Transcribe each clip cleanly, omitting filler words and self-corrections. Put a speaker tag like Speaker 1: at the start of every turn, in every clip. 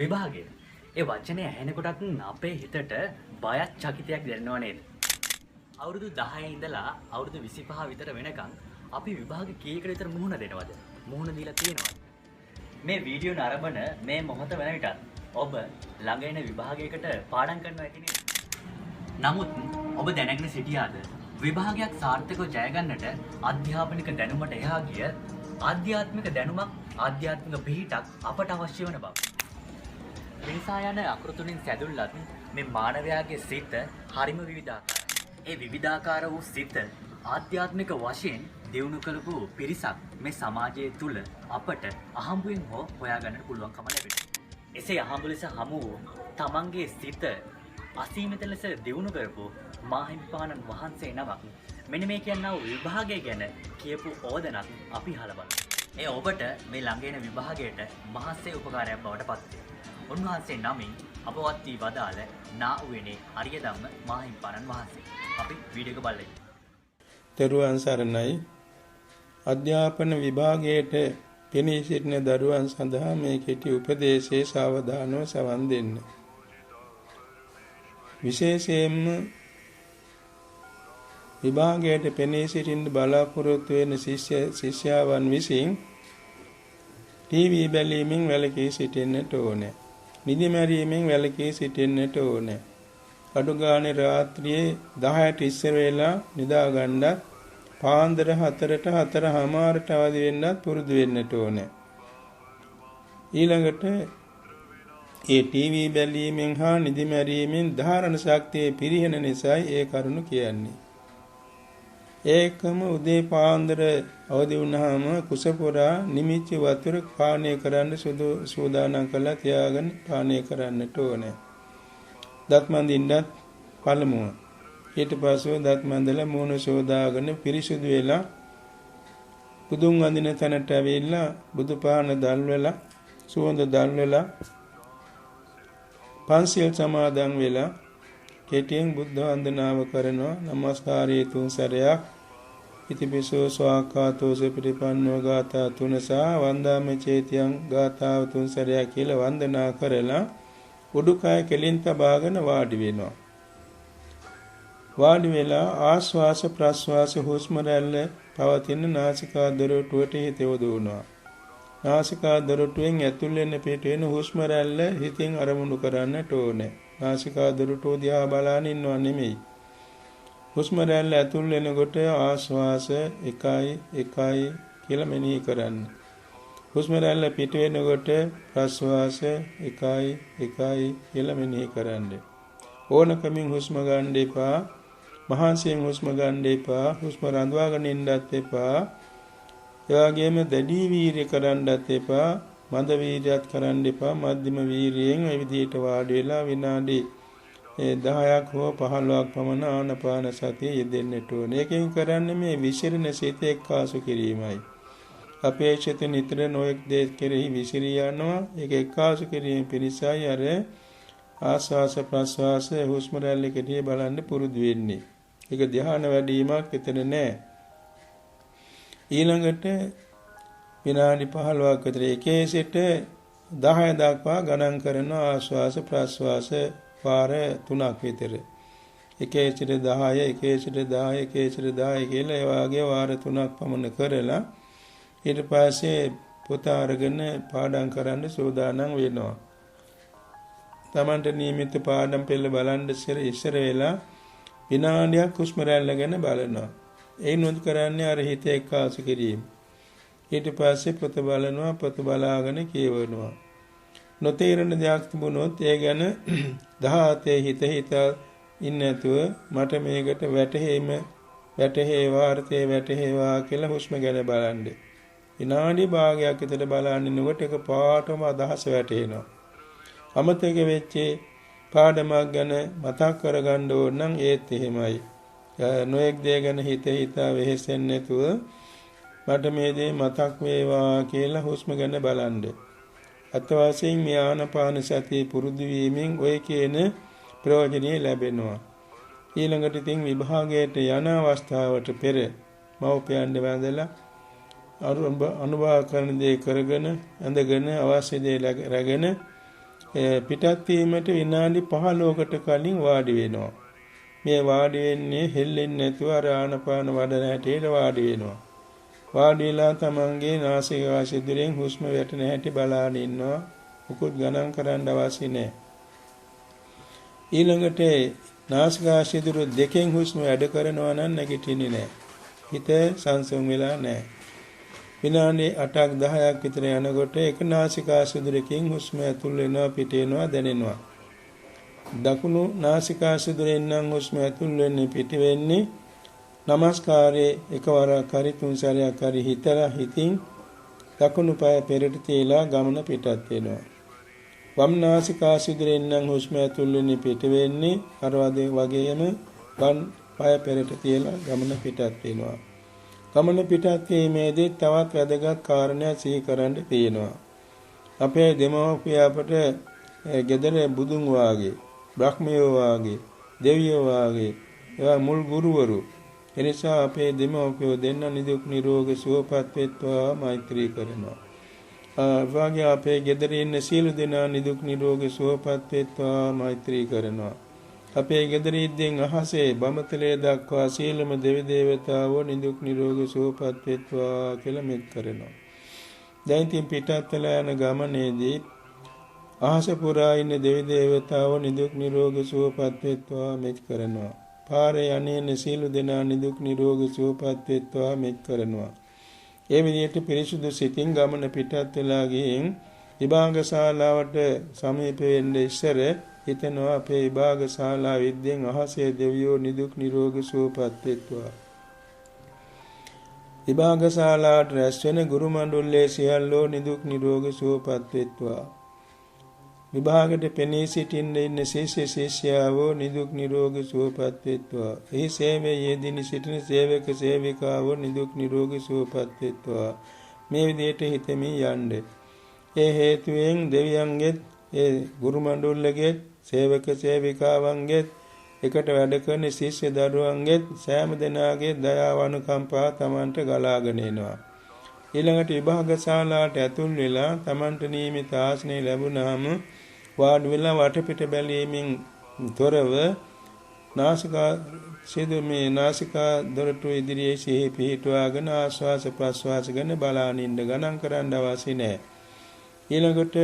Speaker 1: විභාගය. ඒ වචනේ ඇහෙනකොටත් අපේ හිතට බයත් චකිතයක් දැනෙනව නේද? අවුරුදු 10 ඉඳලා අවුරුදු 25 විතර වෙනකන් අපි විභාග කීයකට විතර මුහුණ දෙනවද? මුහුණ දීලා තියෙනවද? මේ වීඩියෝ නරඹන මේ මොහොත වෙන විටත් ඔබ ළඟ එන විභාගයකට පාඩම් කරනවා ඇති නේද? නමුත් ඔබ දැනගෙන සිටියාද විභාගයක් සාර්ථකව ජය ගන්නට අධ්‍යාපනික දැනුමට එහා ගිය ආධ්‍යාත්මික දැනුමක් ආධ්‍යාත්මික පිහිටක් අපට අවශ්‍ය වන බව. මිනිසා යන අකුරු තුنين සැදුල්ලත් මේ මානවයාගේ සිත හරිම විවිධාකාරයි. ඒ විවිධාකාර වූ සිත ආධ්‍යාත්මික වශයෙන් දියුණු කළපු පිරිසක් මේ සමාජය තුල අපට අහඹුවෙන් හෝ හොයාගන්නට පුළුවන්කම ලැබෙනවා. එසේ අහඹු ලෙස හමු වූ තමන්ගේ සිත අසීමිත ලෙස දියුණු කරපු මාහිමිපාණන් වහන්සේ නමක් මෙන්න මේ කියනා වූ විභාගය ගැන කියපු ඕදනක් අපි අහලා බලමු. ඒ ඔබට මේ ළඟ එන විභාගයට මහත්සේ උපකාරයක් බවට පත් වේ. උන්වහන්සේ නමින් අපවත් වී වදාළ නා උයනේ අරිය ධම්ම මාහිමිපාණන් වහන්සේ. අපි වීඩියෝ එක බලමු.
Speaker 2: තෙරුවන් සරණයි. අධ්‍යාපන විභාගයට පෙනී සිටින දරුවන් සඳහා මේ කෙටි උපදේශයේ සාවධානව සවන් දෙන්න. විශේෂයෙන්ම විභාගයට පෙනී සිටින්න බලාපොරොත්තු වෙන ශිෂ්‍යාවන් විසින් ටීවී බැලීමෙන් වැළකී සිටින්නට ඕනේ. නිදිමැරීමෙන් වැළකී සිටින්නට ඕනේ. අඩු ගානේ රාත්‍රියේ 10ට ඉස්සර වෙලා නිදා ගන්නත් පාන්දර 4ට 4:30ට අවදි වෙන්නත් පුරුදු වෙන්නට ඕනේ. ඊළඟට ඒ ටීවී බැලීමෙන් හා නිදිමැරීමෙන් ධාරණ ශක්තිය පිරිහෙන නිසායි ඒ කරුණු කියන්නේ. ඒකම උදේ පාන්දර අවදි වුණාම කුස පුරා නිමිච්ච වතුර පානය කරන්න සූදානම් කරලා තියාගෙන පානය කරන්නට ඕනේ. දත් මඳින්නත් පළමුව. ඊට පස්ව දත් මඳලා මූණ සෝදාගෙන පිරිසුදු වෙලා බුදුන් වඳින තැනට ඇවිල්ලා බුදු පාන දල්වලා සුවඳ දල්වලා පන්සිල් සමාදන් වෙලා කෙටියෙන් බුද්ධ වන්දනාව කරනවා. නමස්කාරයේ තුන් සැරයක්, ඉතිපිසෝ ස්වාක්ඛාතෝ සපටිපන්නෝ ගාථා තුන සහ වන්දාමි චේතියං ගාථාව තුන් සැරයක් කියලා වන්දනා කරලා උඩුකය කෙලින් තබාගෙන වාඩි වෙනවා. වාඩි වෙලා ආශ්වාස ප්‍රශ්වාස හුස්ම රැල්ල පවතින නාසිකා දොරටුවට හිත යොදවනවා. නාසිකා දොරටුවෙන් ඇතුල් වෙන පිට වෙන හුස්ම රැල්ල හිතින් අරමුණු කරන්නට ඕනේ. නාසිකා දොරටුව දිහා බලාගෙන ඉන්නව නෙමෙයි. හුස්ම රැල්ල ඇතුල් වෙනකොට ආශ්වාස 1 1 කියලා මෙනෙහි කරන්න. හුස්ම රැල්ල පිට වෙනකොට ප්‍රශ්වාස 1 1 කියලා මෙනෙහි කරන්න. ඕනකමින් හුස්ම ගන්න එපා. මහන්සියෙන් හුස්ම ගන්න එපා. හුස්ම රඳවාගෙන ඉන්නත් එපා. ඒ වගේම දැඩි වීර්ය කරන්නත් එපා. මන්ද වීර්යයත් කරන්න එපා. මධ්‍යම වීර්යයෙන් ඒ විදිහට වාඩි වෙලා විනාඩි 10ක් හෝ 15ක් පමණ ආනාපාන සතිය යෙදෙන්නට ඕනේ. ඒකෙන් කරන්නේ මේ විසිරෙන සිත එක්කාසු කිරීමයි. අපේ සිත නිතර නොයෙක් දේ කෙරෙහි විසිරී යනවා. ඒක එක්කාසු කිරීම පිණිසයි අර ආශ්වාස ප්‍රශ්වාස හුස්ම රැල්ල කෙරෙහි බලන්න පුරුදු වෙන්නේ. ඒක ධ්‍යාන වැඩිවීමක් එතන නෑ. ඊළඟට විනාඩි 15ක් විතර එකේ සිට 10 දක්වා ගණන් කරන ආශ්වාස ප්‍රශ්වාස වාර 3ක් විතර. එකේ සිට 10, එකේ සිට 10, එකේ සිට 10 කියලා ඒ වාගේ වාර 3ක් පමණ කරලා ඊට පස්සේ පොත අරගෙන පාඩම් කරන්න සූදානම් වෙනවා. තමන්ට නියමිත පාඩම් පෙළ බලන් ඉස්සර වෙලා විනාඩියක් හුස්ම රැල්ල ගැන බලනවා. ඒ නොද කරන්නේ අර හිත එක්කාසු කිරීම. ඊට පස්සේ පොත බලනවා, පොත බලාගෙන කියවනවා. නොතේරෙන දෙයක් තිබුණොත් ඒ ගැන 17 හිත හිත ඉන්නේ නැතුව මට මේකට වැටහේවා අර්ථය වැටහේවා කියලා හුස්ම ගැන බලන්න. විනාඩි භාගයක් විතර බලන් ඉන්නකොට එක පාටම අදහස වැටහෙනවා. අමතක වෙච්ච පාඩමක් ගැන මතක් කරගන්න ඕන නම් ඒත් එහෙමයි. නොයෙක් දේ ගැන හිත හිතා වෙහෙසෙන්නේ නැතුව මට මේ දේ මතක් වේවා කියලා හුස්ම ගැන බලන්න. අත් වශයෙන් මේ ආනාපාන සතිය පුරුදු වීමෙන් ඔය කියන ප්‍රයෝජනෙ ලැබෙනවා. ඊළඟට ඉතින් විභාගයට යන අවස්ථාවට පෙර මව්පියන් වැඳලා අනුභව කරන දේ කරගෙන ඇඳගෙන අවශ්‍ය දේ රැගෙන පිටත් වීමට විනාඩි 15කට කලින් වාඩි වෙනවා. මේ වාඩි වෙන්නේ හෙල්ලෙන්නේ නැතුව අර ආනපාන වඩන හැටියට වාඩි වෙනවා. වාඩි වෙලා තමන්ගේ නාසිකා සිදුරෙන් හුස්ම වැටෙන හැටි බලාගෙන ඉන්නවා. මුකුත් ගණන් කරන්න අවශ්‍ය නැහැ. ඊළඟට නාසිකා සිදුර දෙකෙන් හුස්ම වැඩ කරනවා නම් නැගිටින්නේ නැහැ. හිත සංසුන් වෙලා නැහැ. විනාඩි 8ක් 10ක් විතර යනකොට එක නාසිකා සිදුරකින් හුස්ම ඇතුල් වෙනවා පිට වෙනවා දැනෙනවා. දකුණු නාසිකා සිදුරෙන් නම් හුස්ම ඇතුල් වෙන්නේ පිට වෙන්නේ. නමස්කාරයේ එකවරක් හරි තුන් සැරයක් හරි හිතලා හිතින් දකුණු පාය පෙරට තියලා ගමන පිටත් වෙනවා. වම් නාසිකා සිදුරෙන් නම් හුස්ම ඇතුල් වෙන්නේ පිට වෙන්නේ අර වගේම වම් පාය පෙරට තියලා ගමන පිටත් වෙනවා. ගමන පිටත් වීමේදී තවත් වැදගත් කාරණයක් සිහි කරන්න තියෙනවා. අපේ දෙමව්පිය අපට ගෙදර බුදුන් වාගේ, බ්‍රහ්මයෝ වාගේ, දෙවියෝ වාගේ ඒවා මුල් ගුරුවරු. එනිසා අපේ දෙමව්පියෝ දෙන්න නිදුක් නිරෝගී සුවපත් වෙත්වා මෛත්‍රී කරනවා. වාගේ අපේ ගෙදර ඉන්න සියලු දෙනා නිදුක් නිරෝගී සුවපත් වෙත්වා මෛත්‍රී කරනවා. අපේ ගෙදර ඉද්දෙන් අහසේ බඹතලයේ දක්වා සියලුම දෙවි දේවතාවෝ නිදුක් නිරෝගී සුවපත් වෙත්වා කියලා මෙත් කරනවා. දැන් ඉතින් පිටත් වෙලා යන ගමනේදී අහස පුරා ඉන්න දෙවි දේවතාවෝ නිදුක් නිරෝගී සුවපත් වෙත්වා මෙත් කරනවා. පාරේ යන්නේ සියලු දෙනා නිදුක් නිරෝගී සුවපත් වෙත්වා මෙත් කරනවා. ඒ විදිහට පිරිසුදු සිතින් ගමන පිටත් වෙලා ගිහින් විභාග ශාලාවට සමීප වෙන්න ඉස්සර හිතනවා අපේ විභාග ශාලාව විද්දෙන් අහසේ දෙවියෝ නිදුක් නිරෝගී සුවපත් වෙත්වා. විභාග ශාලාවට රැස් වෙන ගුරු මණ්ඩලයේ සියල්ලෝ නිදුක් නිරෝගී සුවපත් වෙත්වා. විභාගයට පෙනී සිටින්න ඉන්න ශිෂ්‍ය ශිෂ්‍යාවෝ නිදුක් නිරෝගී සුවපත් වෙත්වා. එහි සේවයේ යෙදින සිටින සේවක සේවිකාවෝ නිදුක් නිරෝගී සුවපත් වෙත්වා. මේ විදිහට හිතමින් යන්න. ඒ හේතුවෙන් දෙවියන්ගෙත් ඒ ගුරු මණ්ඩලගෙත් සේවක සේවිකාවන්ගෙත් එකට වැඩ කරන ශිෂ්‍ය දරුවන්ගෙත් සෑම දෙනාගේ දයාව අනුකම්පාව තමන්ට ගලාගෙන එනවා. ඊළඟට විභාග ශාලාවට ඇතුල් වෙලා තමන්ට නියමිත ආසනය ලැබුණාම වාඩි වෙලා වටපිට බැලීමෙන් තොරව නාසිකා සිදුමේ නාසිකා දොරටු ඉදිරියේ සිහි පිහිටුවාගෙන ආශ්වාස ප්‍රශ්වාස ගැන බලාගෙන ඉන්න, ගණන් කරන්න අවශ්‍ය නැහැ. ඊළඟට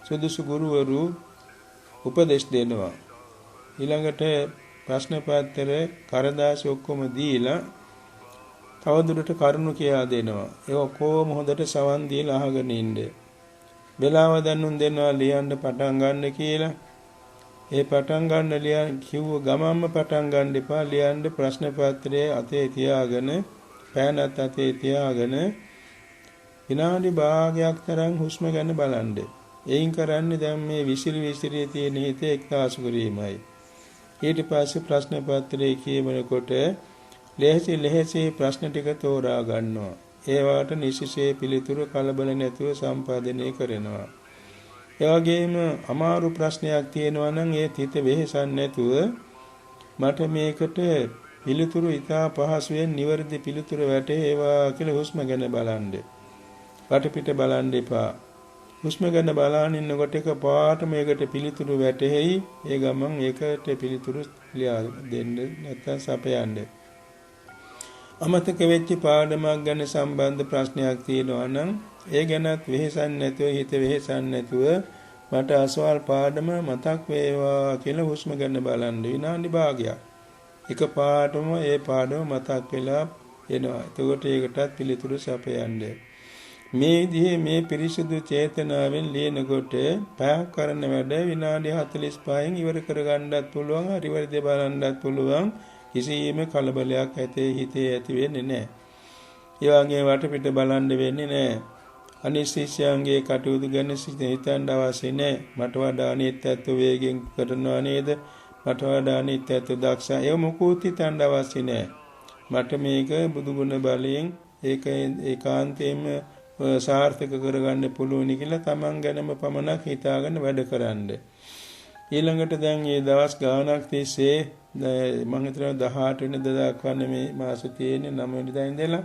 Speaker 2: සුදුසු ගුරුවරු උපදෙස් දෙනවා. ඊළඟට ප්‍රශ්න පත්‍ර කරදාසි ඔක්කොම දීලා තවදුරට කරුණු කියා දෙනවා. ඒ ඔක්කොම හොඳට සවන් දීලා අහගෙන ඉන්න. වෙලාව දැනුම් දෙනවා ලියන්න පටන් ගන්න කියලා. ඒ පටන් ගන්න ලියන් කිව්ව ගමන්ම පටන් ගන්න එපා. ලියන්න ප්‍රශ්න පත්‍රයේ අතේ තියාගෙන, පෑනත් අතේ තියාගෙන විනාඩි භාගයක් තරම් හුස්ම ගැන බලන්න. එයින් කරන්නේ දැන් මේ විසිරි විසිරි තියෙන හිත එක්තාසු කිරීමයි. ඊට පස්සේ ප්‍රශ්න පත්‍රයේ කියවනකොට ලෙහෙසි ලෙහෙසි ප්‍රශ්න ටික තෝරා ගන්නවා. ඒවාට නිසිසේ පිළිතුරු කලබල නැතුව සම්පාදනය කරනවා. ඒ වගේම අමාරු ප්‍රශ්නයක් තියෙනවා නම් ඒ හිත වෙහෙසන්නේ නැතුව මට මේකට පිළිතුරු ඉතා පහසුවෙන් නිවැරදි පිළිතුරු වැටේවා කියලා හුස්ම ගැන බලන්න. වටපිට බලන්න එපා. හුස්ම ගැන බලාගෙන ඉන්නකොට එක පාට මේකට පිළිතුරු වැටෙයි. ඒ ගමන් ඒකට පිළිතුරු ලියා දෙන්න නැත්නම් සපයන්න. අමතක වෙච්ච පාඩමක් ගැන සම්බන්ධ ප්‍රශ්නයක් තියෙනවා නම් ඒ ගැනත් වෙහෙසන්නේ නැතුව, හිත වෙහෙසන්නේ නැතුව මට අසවල් පාඩම මතක් වේවා කියලා හුස්ම ගැන බලන්න විනාඩි භාගයක්. එක පාඩම ඒ පාඩම මතක් වෙලා එනවා. එතකොට ඒකටත් පිළිතුරු සපයන්න. මේ විදිහේ මේ පිරිසිදු චේතනාවෙන් ලියනකොට පැයක් කරන වැඩ විනාඩි 45න් ඉවර කරගන්නත් පුළුවන්, හරි වැරදි බලන්නත් පුළුවන්. කිසියම් කලබලයක් ඇතේ හිතේ ඇති වෙන්නේ නැහැ. ඒ වගේ වටපිට බලන්න වෙන්නේ නැහැ. අනිත් ශිෂ්‍යයන්ගේ කටයුතු ගැන හිතන්න අවශ්‍ය නැහැ. මට වඩා අනිත් ඇත්තෝ වේගෙන් කරනවා නේද? මට වඩා අනිත් ඇත්තෝ දක්ෂ. ඒව මොකුත් හිතන්න අවශ්‍ය නැහැ. මට මේක බුදු ගුණ බලයෙන් ඒක ඒකාන්තයෙන්ම සාර්ථක කරගන්න පුළුවනි කියලා තමන් ගැනම පමණක් හිතාගෙන වැඩ කරන්න. ඊළඟට දැන් මේ දවස් ගාණක් තිස්සේ මම හිතනවා 18 වෙනිදා දක්වන්නේ මේ මාසෙ තියෙන්නේ 9 වෙනිදා ඉඳලා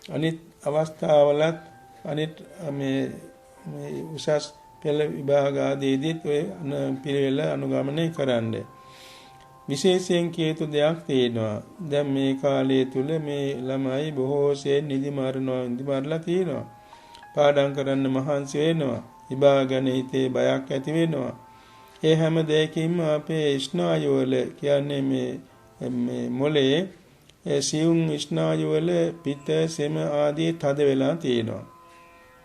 Speaker 2: අනිත් අවස්ථාවලත් අනිත් මේ මේ උසස් පෙළ විභාග ආදීදීත් ඔය පිළිවෙල අනුගමනය කරන්න. විශේෂයෙන් කිය යුතු දෙයක් තියෙනවා. දැන් මේ කාලය තුල මේ ළමයි බොහෝසේ නිදි මරනවා, නිදි මරලා තියෙනවා. පාඩම් කරන්න මහන්සි වෙනවා. විභාග ගැන හිතේ බයක් ඇති වෙනවා. ඒ හැම දෙයකින්ම අපේ ස්නායු වල කියන්නේ මේ මේ මොලේ සියුම් ස්නායු වල පිත සෙම ආදී තද වෙලා තියෙනවා.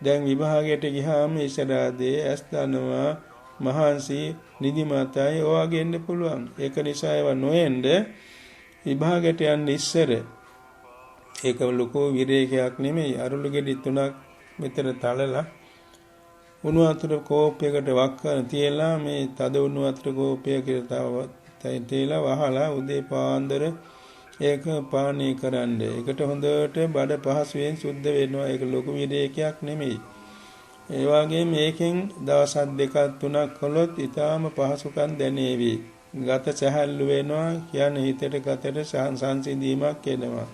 Speaker 2: දැන් විභාගයට ගියාම ඉස්සරහදී ඇස් දනවා, මහන්සි, නිදිමතයි ඔය වගේ එන්න පුළුවන්. ඒක නිසා ඒවා නොඑන්න විභාගයට යන්න ඉස්සර ඒක ලොකු විරේකයක් නෙමෙයි. අරුළු ගෙඩි තුනක් මෙතන තලලා උණු වතුර කෝප්පයකට වක් කරන තියලා මේ තද උණු වතුර කෝප්පයකට තව තියලා වහලා උදේ පාන්දර ඒක පානය කරන්න. ඒකට හොඳට බඩ පහසුවෙන් සුද්ධ වෙනවා. ඒක ලොකු විරේකයක් නෙමෙයි. ඒ වගේම මේකෙන් දවස් දෙකක් තුනක් කළොත් ඊටාම පහසුකම් දැනේවි. ගත සැහැල්ලු වෙනවා. කියන්නේ හිතට ගතට සංසිඳීමක් එනවා.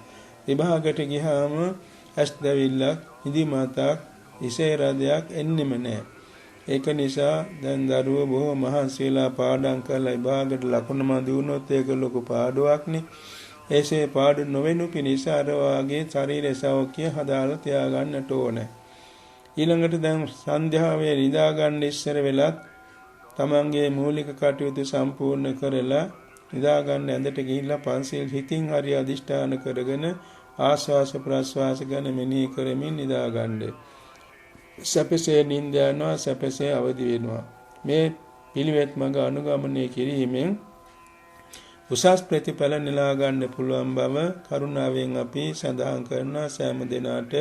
Speaker 2: විභාගයට ගියාම ඇස් දැවිල්ලක්, නිදිමතක්, ඉසේ රදයක් එන්නෙම නෑ. ඒක නිසා දැන් දරුවෝ බොහෝ මහන්සි වෙලා පාඩම් කරලා විභාගයට ලකුණු මදි වුණොත් ඒක ලොකු පාඩුවක් නේ. එසේ පාඩු නොවෙනු පිණිස අර වාගේ ශරීර සෞඛ්‍ය හදාලා තියාගන්නට ඕනේ. ඊළඟට දැන් සන්ධ්‍යාවේ නිදා ගන්න ඉස්සර වෙලත් තමන්ගේ මූලික කටයුතු සම්පූර්ණ කරලා නිදා ගන්න ඇඳට ගිහිල්ලා පන්සිල් හිතින් හරි අදිෂ්ඨාන කරගෙන ආශ්වාස ප්‍රශ්වාස ගැන මෙනෙහි කරමින් නිදා ගන්න. සැපසේ නිින්ද යනවා, සැපසේ අවදි වෙනවා. මේ පිළිවෙත් මඟ අනුගමනය කිරීමෙන් උසස් ප්‍රතිඵල නෙලා ගන්න පුළුවන් බව කරුණාවෙන් අපි සඳහන් කරන සෑම දෙනාට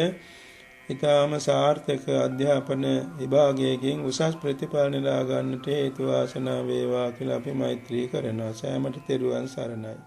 Speaker 2: ඊටාම සාර්ථක අධ්‍යාපන විභාගයකින් උසස් ප්‍රතිඵල නෙලා ගන්නට හේතු වාසනා වේවා කියලා අපි මෛත්‍රී කරනවා. සෑමට තෙරුවන් සරණයි.